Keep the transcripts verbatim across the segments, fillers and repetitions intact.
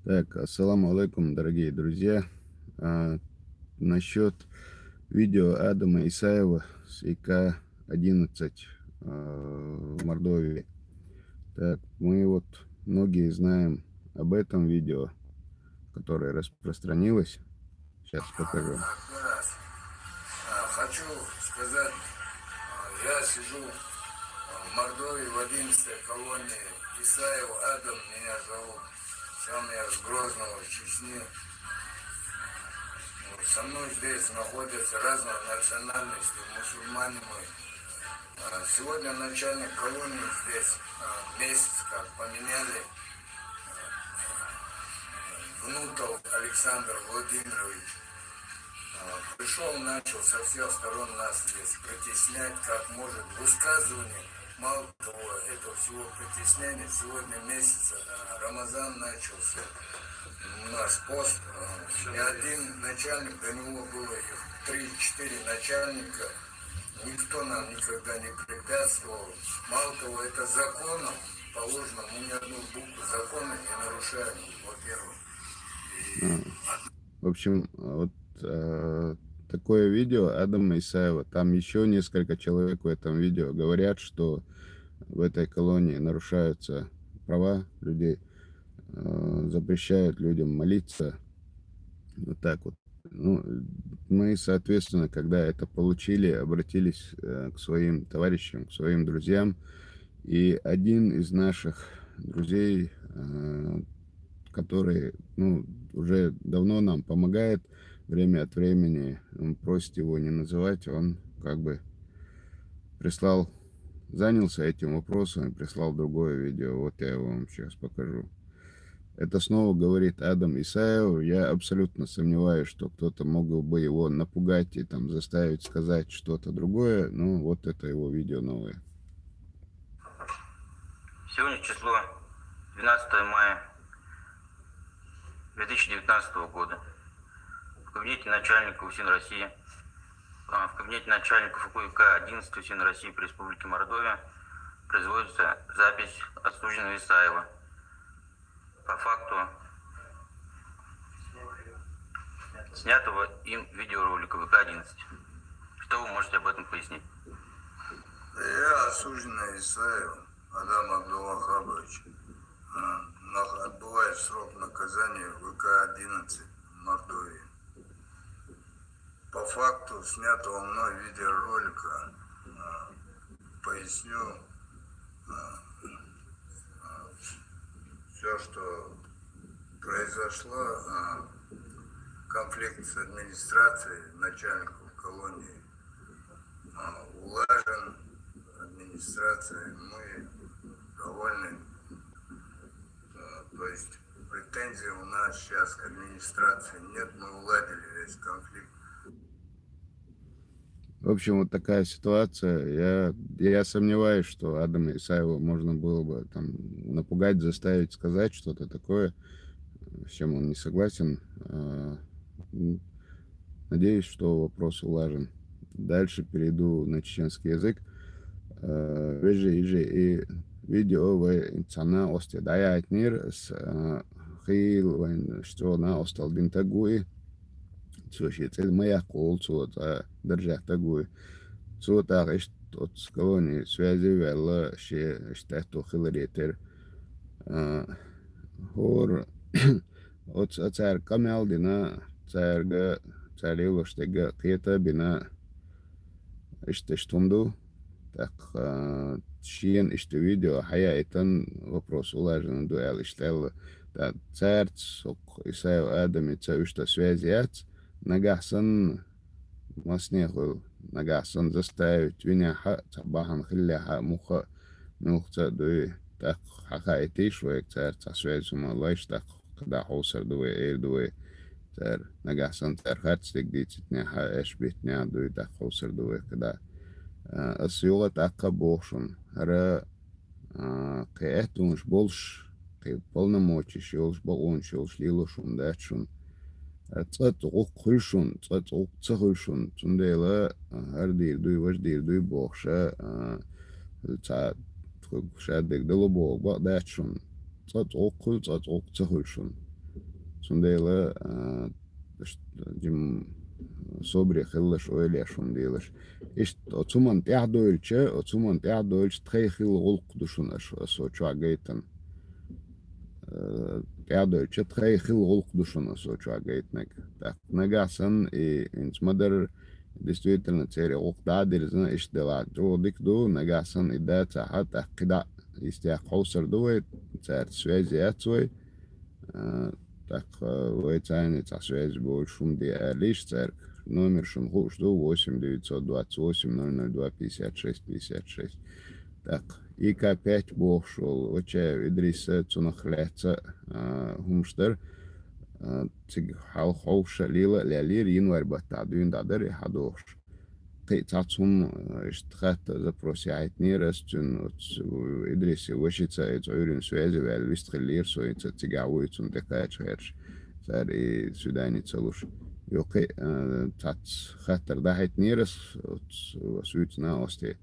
Так, ассаламу алейкум, дорогие друзья. А, насчет видео Адама Исаева с ИК одиннадцать, а, в Мордовии. Так, мы вот многие знаем об этом видео, которое распространилось. Сейчас покажу. А, хочу сказать, а, я сижу, а, в Мордовии, в одиннадцатой колонии. Исаев Адам меня зовут. Сам я с Грозного, с Чечни. Вот, со мной здесь находятся разных национальностей, мусульмане мы. А, сегодня начальник колонии здесь, а, месяц как поменяли, а, Внутов Александр Владимирович. А, пришёл, начал со всех сторон нас здесь притеснять, как может, высказывание. Мало того, это всего притеснение, сегодня месяц, а, Рамазан начался. У нас пост, а, ни один начальник, до него было их три-четыре начальника. Никто нам никогда не препятствовал. Мало того, это законом положено. Мы ни одну букву закона не нарушаем, во-первых. И В общем, вот, э, такое видео Адама Исаева. Там еще несколько человек в этом видео говорят, что в этой колонии нарушаются права людей, э, запрещают людям молиться. Вот так вот. Ну, мы, соответственно, когда это получили, обратились, э, к своим товарищам, к своим друзьям. И один из наших друзей, э, который, ну, уже давно нам помогает, время от времени, он просит его не называть, он как бы прислал, занялся этим вопросом и прислал другое видео. Вот я его вам сейчас покажу. Это снова говорит Адам Исаев. Я абсолютно сомневаюсь, что кто-то мог бы его напугать и там заставить сказать что-то другое. Ну, вот это его видео новое. Сегодня число двенадцатое мая две тысячи девятнадцатого года. В кабинете начальника УФСИН России, а, в кабинете начальников УК одиннадцать УФСИН России по Республике Мордовия производится запись осужденного Исаева по факту снятого им видеоролика УК одиннадцать. Что вы можете об этом пояснить? Я осужденный Исаев Адам Абдулвахабович. А, на- Отбывает срок наказания в ВК одиннадцать в Мордовии. По факту снятого мной видеоролика, а, поясню все, что произошло, а, конфликт с администрацией, начальником колонии, а, улажен администрацией, мы довольны. А, То есть претензий у нас сейчас к администрации нет, мы уладили весь конфликт. В общем, вот такая ситуация. Я, я сомневаюсь, что Адама Исаева можно было бы там напугать, заставить сказать что-то такое, с чем он не согласен. А, м, Надеюсь, что вопрос улажен. Дальше перейду на чеченский язык. Э, Вежи иже и видео вай цана осте даяйтнир с, э, хил вайн что на остал дин тагуи. Цо ши цел маяк ол цо та держа тагуи. Цо та ишт от колонии связи вела ши ишт ту хил ретер. Э, Хор оц цар камял дина царга царилош тега кета бина ишт ишт тунду. Так, а, шиен ишт видео хая итан вопрос улажен дуэл иштел. Та царц сок Исаев Адами ца ишта связь яц. Нагахсан масне хул. Нагахсан заставить виня ха ца бахан хилля ха муха мух ца дуй. Так хаха итиш век цар ца связь ума лайш так када хосар дуй, эр дуй. Цар нагахсан цар харц тег дицитня ха эш битня дуй так хосар дуй када. А, ас юга так ка бохшун. Ара, а, кэ этунш болш, кэ полномочиш ёлш, богунш ёлш, лилушун дачун. А, цат гук хулшун, цат гук ца хулшун. Цундела, а, ар дир дуй, важ дир дуй бохша, а, ца шаддег дало бог ба дачун. Цат гук хул, цат гук ца хулшун. Цундела, а, ш-, жим собаре хилалаш, ойла еш хӀума делаш. Иштта оцу хӀуманна тӀаьхьадойлча, оцу хӀуманна тӀаьхьадойлча тхай хилла гӀуллакх ду шуна аш, асо чохь гайтан. Э, тӀаьхьадойлча тхай хилла гӀуллакх ду шуна асо чохь гайтанаг. ТӀаккха нагахь санна и хӀинца ма-дарра, действительно, церан гӀуллакх дӀа а дирзина, иштта делахь, чӀогӀа дика ду, нагахь санна и дацахь, тӀаккха кхидӀа а йистехь хьовсур ду вай, цаьрца связи яц вай. А, тӀаккха вай царна цхьа связи болуш хӀума де алийша цаьрга. Номер шуна хууш ду, восемь девятьсот двадцать восемь ноль ноль два пятьдесят шесть пятьдесят шесть. ТӀаккха И К пять бохуш волу Очаев Идриса, цунах лаьцна, а, хӀумаш дара. А, цига хьалха хьовша лела а лелийра, январь баттахь дуьйна дӀадара и хьадохуш. Кхин а цхьацца хӀума, а, иштта хатта запрос яхьийтинера ас цуьнан, оцу Идрисе вашица, и цу Ӏуьйранна связи ваьлла вистхиллера со, хӀинца цигахь вуй, цунна тӀекхача гӀерташ, цара и свидание ца луш. Йо, кхин а, э, цхьацца хаттар дахьийтинера ас, оцу, ас вуьйцу накъосте.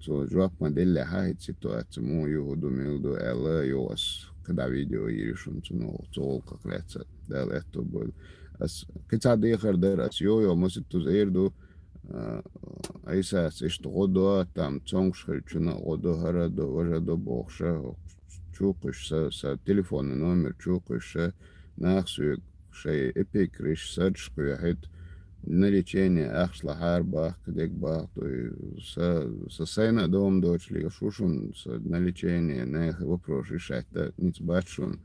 Цо жоп ма деллехьа, хӀинца ситуация муха ю, хӀун ду, мила ду аьлла, йо, ас кхидӀа видео йийр ю шуна цунах, цу гӀуллакхах лаьцна, Дала аьтто бойла. Ас кхин цхьа дехар дара, ас йо-йо маситтаза эр ду, а, Ӏийсас иштта гӀо до, там цомгуш хилчунна а гӀо до, хӀара до, важа до бохуша, чукхуьйсуш сан, сан телефонный номер чукхуьйсуша, нах соьга шайн эпикриш, садаш кхоьхьуьйту, на лечение ахча лахьара бахка, дерг бахка дуй, сан, сан сайна а догӀма доцуш лелаш ву шуна, сан на лечение, нехан вопрос решать дан ницкъ бац шуна.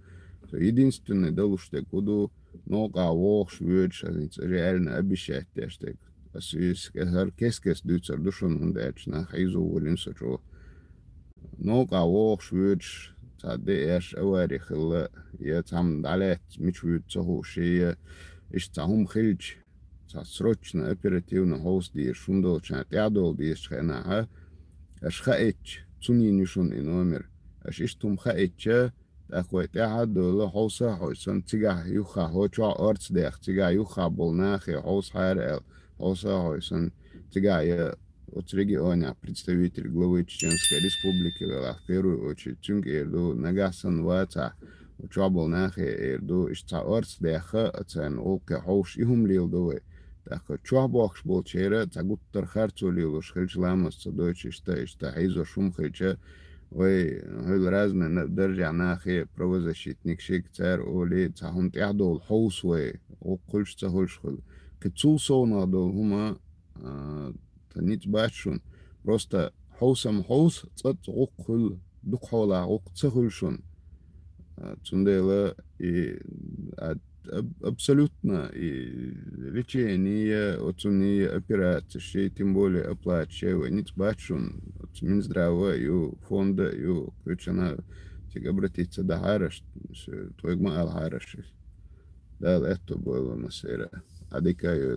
Сан единственный далуш дерг хӀун ду, новкъахь вогӀуш воьдуш, аса хӀинца реально обещать деш дерг. Ас иза хӀара кест-кеста дуьйцур ду шуна, хӀунда аьлча нах хьийзо волийна со чӀогӀа. Новкъахь вогӀуш воьдуш, цхьа де еш авари хилла, я цхьамма дӀалаьцна мича вуьду ца хууш, я иштта цхьа хӀума хилча, цхьа срочно, оперативно хьовса дезаш хӀума долчу, тӀаьхьадовла дезачу хенахь, аша хаийтча, цунна йина ю шуна и номер. Аша иштта хӀума хаийтча, тӀаккха вай тӀаьхьа а довла, хьовса а хьовсуш санна, цигахь юххехь хӀо чохь орца деха, цигахь юххехь болу нахе хьовсахьара аьлла, хьовса а хьовсуш санна, цигахь я оцу регионехь представитель главы Чеченской Республики велахь, в первую очередь, цуьнга эр ду, нагахь санна вацахь, чохь болу нахе эр ду, иштта цхьа орца деха, а царна гӀуллакхе хьовсуш и хӀума леладо вай. ТӀаккха чохь бохкуш болчеран цхьа гуттар харцо лелош хилча, ламаз ца дойтуш, иштта, иштта хьийзош хӀума хилча, вай хьуьлла разный на-, даржехь нахе, правозащитникашка, цара олий, цхьа хӀума тӀаьхьадовла хьовса вай, гӀуллакх хуьлуш а, ца хуьлуш а хуьлу. Кхин цул совнаха долу хӀума, а, тхан ницкъ бац шуна. Просто хьовса-м хьовса, цкъа а гӀуллакх хуьлу, дукха хьолахь гӀуллакх ца хуьлу шуна. А, цундела и, а, аб-, абсолютно и лечение, оцунна и операцияш, и тем более оплата шай вай ницкъ бац шуна. Оцу Минздрава а ю, фонда а ю, кхечанхьа цига обратиться дахьара аш, ш-, тхоьга ма алахьара аш. Дала аьтто бойла массеран. Ӏадика а йойла.